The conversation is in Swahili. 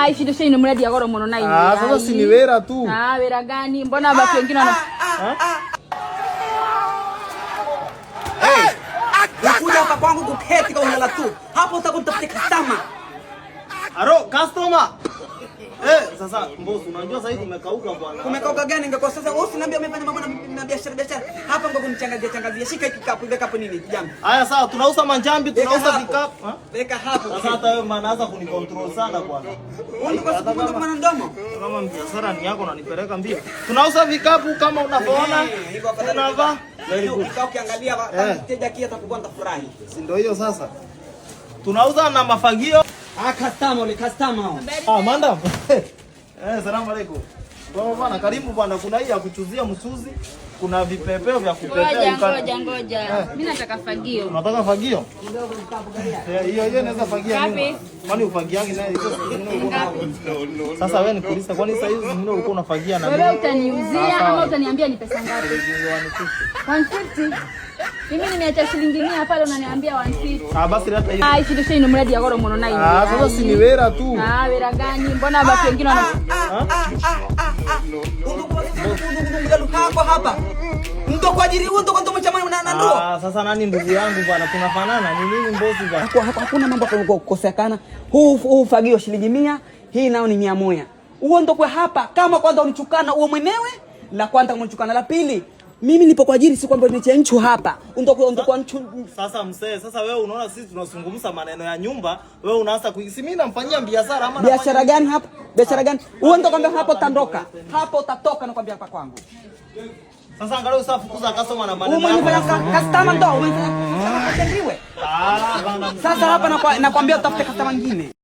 Ici indo mrendia goro muno na Ah, sasa si ni wera tu. Ah, wera gani? Mbona watu wengine wana Ukuja hapa kwangu kuketi kwa unala tu. Hapo utakuta customer. Aro, customer. Eh, sasa mbosi unajua sasa hivi kumekauka bwana. Kumekauka gani? Ingekuwa sasa wewe usiniambia umefanya mambo na biashara biashara. Hapa ngo kunichangazia changazia. Shika hiki kikapu, weka hapo nini kijambi. Haya sawa, tunauza manjambi, Weka tunauza hapo. vikapu. Ha? Weka hapo. Sasa hata wewe maana kunicontrol sana bwana. Wewe ndio kwa sababu ndio maana mdomo. Kama biashara ni yako unanipeleka mbio. Tunauza vikapu kama unavyoona. Eh, hivyo afadhali. Tunavaa. Very Hiyo good. kikao ukiangalia Eh. mteja kia atakuwa atafurahi. Si ndio hiyo sasa? Tunauza na mafagio. Ah, customer ule customer. Ah, madam. Eh, salamu alaikum. Bwana bwana, karibu bwana. Kuna hii ya kuchuzia mchuzi, kuna vipepeo vya kupepea. Ngoja ngoja ngoja. Mimi nataka fagio. Unataka fagio? Eh, hiyo hiyo inaweza fagia Ngapi? nyumba. Kwani ufagiangi naye hizo siku zingine ulikuwa Sasa wewe nikuulize, kwani sasa hizo zingine ulikuwa unafagia na Wewe mimi? utaniuzia Ah, sawa. ama utaniambia ni pesa ngapi? 150. Mimi nimeacha shilingi 100 pale unaniambia 150. Ah, basi leta hiyo. Ah, ici indo mrendia goro muno na Ah, sasa si ni wera tu. Ah, wera gani? Mbona watu wengine wana Undugu hapa. Ndo kwa ajili huo ndo kwa ndo chama na ndoa. Ah, sasa nani ndugu yangu bwana, tunafanana ni nini mbosi bwana? Hakuna mambo ya kukosekana. Huu fagio shilingi 100, hii nao ni 100. Huo ndo kwa hapa kama kwanza unichukana uo mwenyewe, la kwanza unichukana la pili. Mimi nipo kwa ajili si kwamba niche nchu hapa. Ndo kwa nchu. Sasa mzee, sasa wewe unaona sisi tunazungumza maneno ya nyumba, wewe unaanza si mimi namfanyia biashara ama Biashara gani hapa? Biashara gani? Huo ndo kwambia hapo utandoka. Hapo utatoka nakwambia hapa kwangu. Sasa angalau usafukuza customer na maneno. Wewe mwenyewe fanya customer ndo, umefanya customer ndiwe. Ah, bana. Sasa hapa nakwambia utafute customer mwingine.